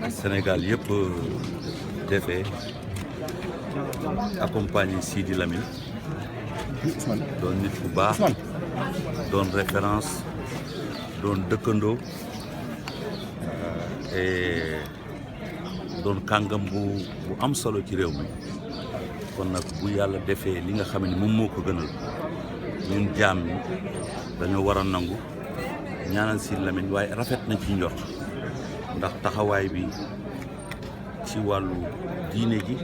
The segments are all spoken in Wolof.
Sénégal yëpp defee accompagner Sidy Lamine doon nit bu baax doon référence doon dëkkandoo et doon kàngam bu am solo ci réew mi kon nag bu yàlla defee li nga xam ne moom moo ko gënal ñun jaam ñi dañoo war a nangu ñaanal Sidy Lamine waaye rafet na ci njort ndax taxawaay bi ci wàllu diine ji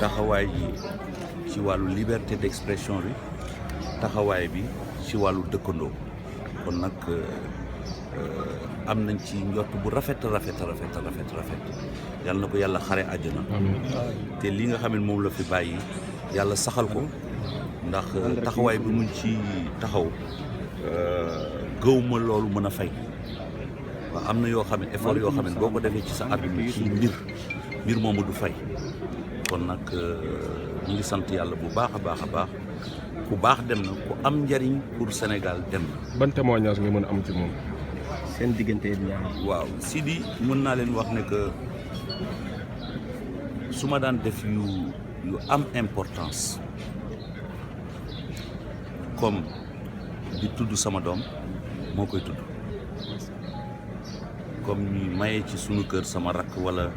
taxawaay ji ci wàllu liberté d'expression bi taxawaay bi ci wàllu dëkkandoo kon nag am nañ ci njort bu rafet yàlla na ko yàlla xare àjjana te li nga xam ne moom la fi bàyyi yàlla saxal ko ndax taxawaay bi muñ ci taxaw gëwma loolu mën a fay waaw am na yoo xam ne effort yoo xam ne boo ko defee ci sa àdduna ci mbir moomu du fay kon nag ñu ngi sant yàlla bu baax a baax ku baax dem na ku am njariñ pour Sénégal dem na. ban témoignage nga mën a am ci moom seen diggante ñaar. waaw Sidy mën naa leen wax ne que su ma daan def yu am importance comme di tudd sama doom moo koy tudd. comme ñu maye ci sunu kër sama rakk wala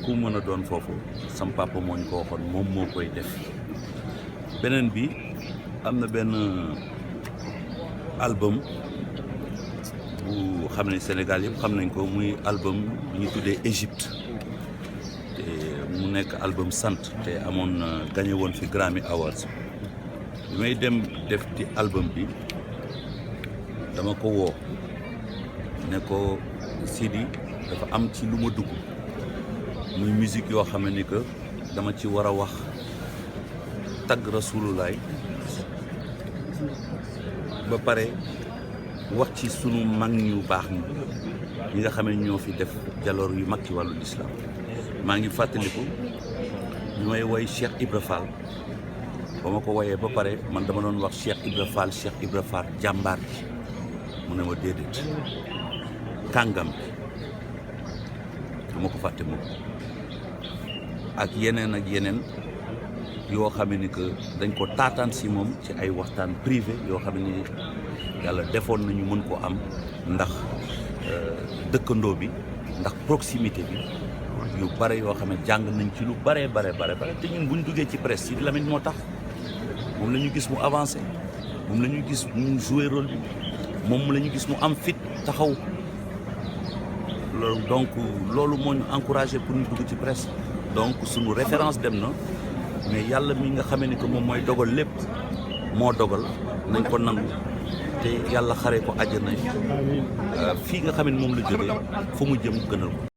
ku mën a doon foofu sama papa moo ñu ko waxoon moom moo koy def beneen bi am na benn album bu xam ne Sénégal yëpp xam nañ ko muy album bi ñu tuddee Égypte te mu nekk album sant te amoon gagné woon fi Grammy Awards bi may dem def ci album bi dama ko woo ne ko Sidy dafa am ci lu ma dugg muy musique yoo xam ne ni que dama ci war a wax tagg Rasulullaay ba pare wax ci sunu mag ñu baax ñi nga xam ne ñoo fi def jaloor yu mag ci wàllu lislaam maa ngi fàttaliku bi may woy Cheikh Ibra Fall ba ma ko woyee ba pare man dama doon wax Cheikh Ibra Fall jàmbaar bi mu ne ma déedéet kàngam bi dama ko fàtte moom ak yeneen yoo xam ne ni que dañ ko taataan si moom ci ay waxtaan privé yoo xam ne ni yàlla defoon nañu mën ko am ndax dëkkandoo bi ndax proximité bi yu bare yoo xam ne jàng nañ ci lu bare te ñun buñ duggee ci presse Sidy Lamine moo tax moom la ñu gis mu avancé moom la ñu gis mu joué rôle bi moom la ñu gis mu am fit taxaw donc loolu moo ñu encouragé pour ñu dugg ci presse donc suñu référence dem na mais yàlla mi nga xamee ni que moom mooy dogal lépp moo dogal nañ ko nangu te yàlla xaree ko àjjana fii nga xam ne moom la jógee fa mu jëm gënal ko.